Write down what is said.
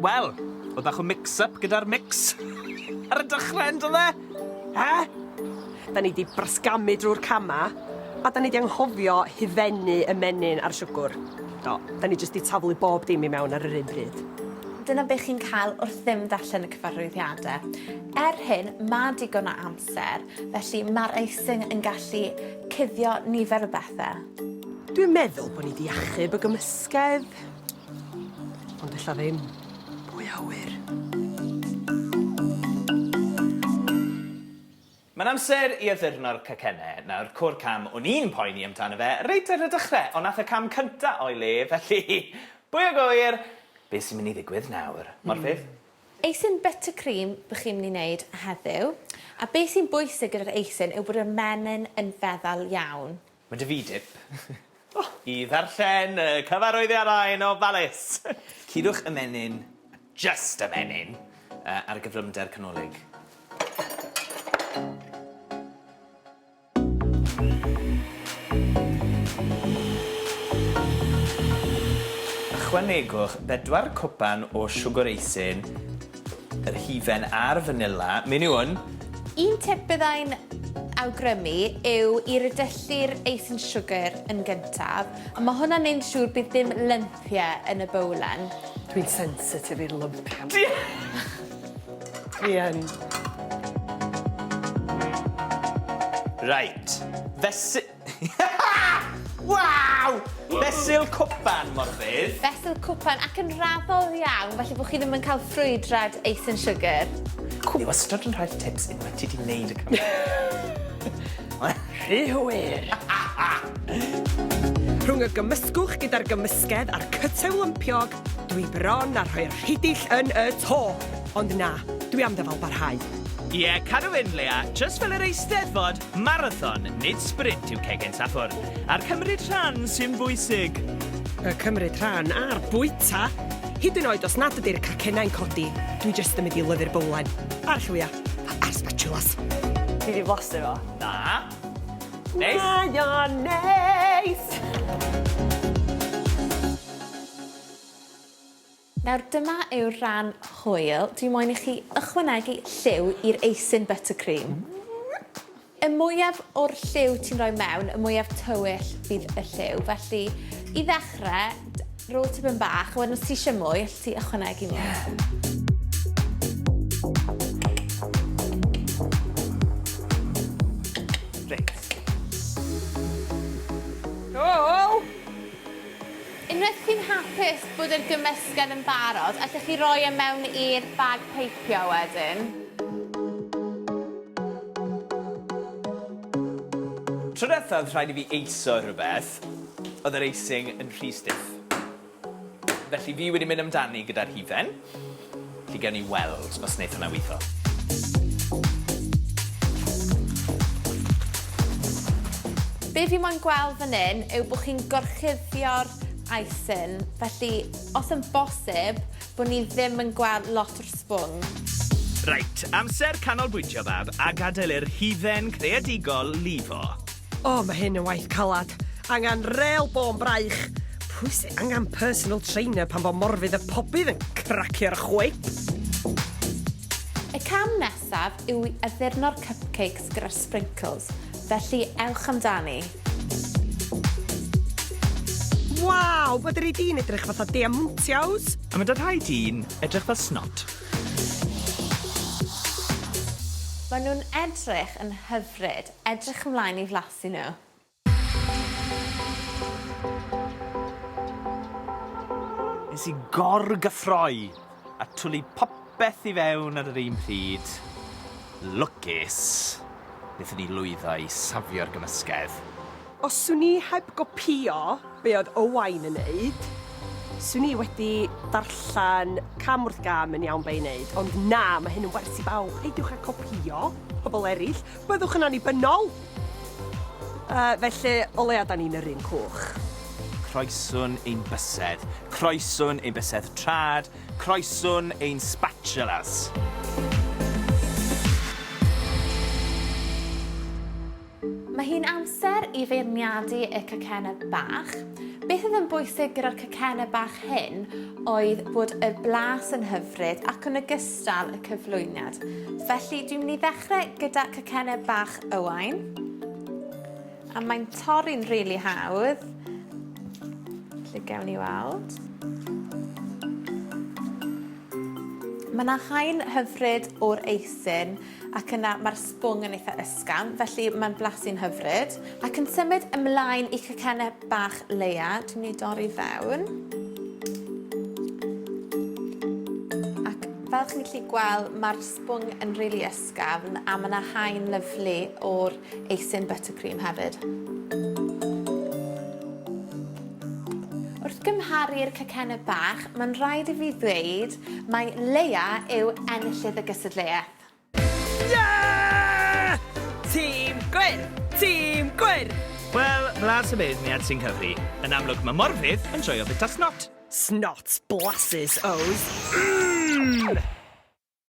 Wel, oedd bach o mix-up gyda'r mix ar y dechrau yn do fe? He? Da ni 'di brasgamu drwy'r cama, a da ni 'di anghofio hufennu y menyn a'r siwgwr. Do, da ni jyst 'di taflu bob dim i mewn ar yr un pryd. Dyna be chi'n cael wrth ddim darllen y cyfarwyddiadau. Er hyn, mae digon o amser, felly mae'r icing yn gallu cuddio nifer o bethau. Dwi'n meddwl bod ni 'di achub y gymysgedd. Ond ella ddim. Pwy a ŵyr? Mae'n amser i addurno'r cacennau. Nawr, cwr cam o'n i'n poeni amdano fe reit ar y dechrau, ond nath y cam cynta o'i le, felly pwy ag ŵyr be sy'n mynd i ddigwydd nawr? Morfydd? Eisin buttercream bych chi'n mynd i wneud heddiw, a be sy'n bwysig gyda'r eisin yw bod y menyn yn feddal iawn. Mae 'da fi dip i ddarllen y cyfarwyddiadau'n ofalus. Curwch y menyn, jyst y menyn, ar gyflymder canolig. Ychwanegwch bedwar cwpan o siwgr eisin, yr hufen a'r fanila mewn i hwn. Un tip byddai'n awgrymu yw i ridyllu'r eisin siwgr yn gyntaf, a ma' hwnna'n neud yn siŵr bydd dim lympie yn y bowlen. Dwi'n sensitif i'r lympia. Dwi yn. Reit. Fesu- Waw! Fesul cwpan, Morfydd. Fesul cwpan, ac yn raddol iawn, felly bod chi ddim yn cael ffrwydrad icing sugar. Ni wastad yn rhoi'r tips unwaith ti 'di neud y cam. Rhy hwyr! Rhwng y gymysgwch gyda'r gymysgedd a'r cytew lympiog, dwi bron â rhoi'r rhidill yn y to! Ond na, dwi am ddyfalbarhau. Ie, cadw fynd, Leah. Jyst fel yr Eisteddfod, marathon, nid sbrint yw Cegin Sadwrn. A'r cymryd rhan sy'n bwysig. Y cymryd rhan a'r bwyta! Hyd yn oed os nad ydi'r cacennau'n codi, dwi jyst yn mynd i lyfu'r bowlen. A'r llwya. A'r spatulas. Ti 'di blasu fo? Na. Neis? Mae o'n neis! Nawr dyma yw'r rhan hwyl. Dwi moyn i chi ychwanegu lliw i'r eisin buttercream. Y mwyaf o'r lliw ti'n rhoi mewn, y mwyaf tywyll fydd y lliw. Felly, i ddechrau, rho tipyn bach, a wedyn os ti eisiau mwy, allet ti ychwanegu mwy. Reit. Cŵl! Unwaith chi'n hapus bod yr gymysgedd yn barod, allech chi roi e mewn i'r bag peipio wedyn. Tro dwetha o'dd rhaid i fi eiso rhywbeth, o'dd yr icing yn rhy stiff. Felly fi wedi mynd amdani gyda'r hufen. Felly gewn ni weld os wneith hwnna weitho. Be fi moyn gweld fan 'yn yw bo' chi'n gorchuddio'r icing, felly os yn bosib bo' ni ddim yn gweld lot o'r sbwng. Reit, amser canolbwyntio bab a gadael i'r hufen creadigol lifo. O, mae hyn yn waith calad. Angan rêl bôn braich. Pwy sy angan personal trainer pan fo Morfudd y pobydd yn cracio'r chwip? Y cam nesaf yw i addurno'r cupcakes gyda'r sprinkles, felly ewch amdani! Waw, mae dy rei di'n edrych fatha diamontiaws! A mae dy rhai di'n edrych fel snot. Maen nhw'n edrych yn hyfryd. Edrych ymlaen i flasu nhw. Nes i gor-gyffroi a twlu popeth i fewn ar yr un pryd. Lwcus, wnaethon ni lwyddo i safio'r gymysgedd. Os swn i heb gopïo be oedd Owain yn neud, swn i wedi darllen cam wrth gam yn iawn be i neud, ond na, mae hyn yn wers i bawb, peidiwch â copïo pobl eraill, byddwch yn annibynnol! Uh, felly, o leia da ni'n yr un cwch. Croeswn ein bysedd, croeswn ein bysedd trad, croeswn ein spatulas. Mae hi'n amser i feirniadu y cacennau bach. Beth oedd yn bwysig gyda'r cacennau bach hyn oedd bod y blas yn hyfryd ac yn ogystal y cyflwyniad. Felly dwi'n mynd i ddechrau gyda cacennau bach Owain. A mae'n torri'n rili hawdd. Felly gewn ni weld. Mae yna haen hyfryd o'r eisin ac yna mae'r sbwng yn eitha ysgafn, felly mae'n blasu'n hyfryd. Ac yn symud ymlaen i cacennau bach Leia, dwi'n mynd i dorri fewn. Ac fel chi'n gallu gweld, mae'r sbwng yn rili ysgafn a mae yna haen lyfli o'r eisin buttercream hefyd. Wrth gymharu'r cacennau bach, mae'n rhaid i fi ddweud mai Leia yw enillydd y gystadleuaeth. Yeah! Tîm Gwyn! Tîm Gwyn! Wel, blas y beirniad sy'n cyfri. Yn amlwg mae Morfydd yn joio bita snot. Snot blasus, Ows. Mmm!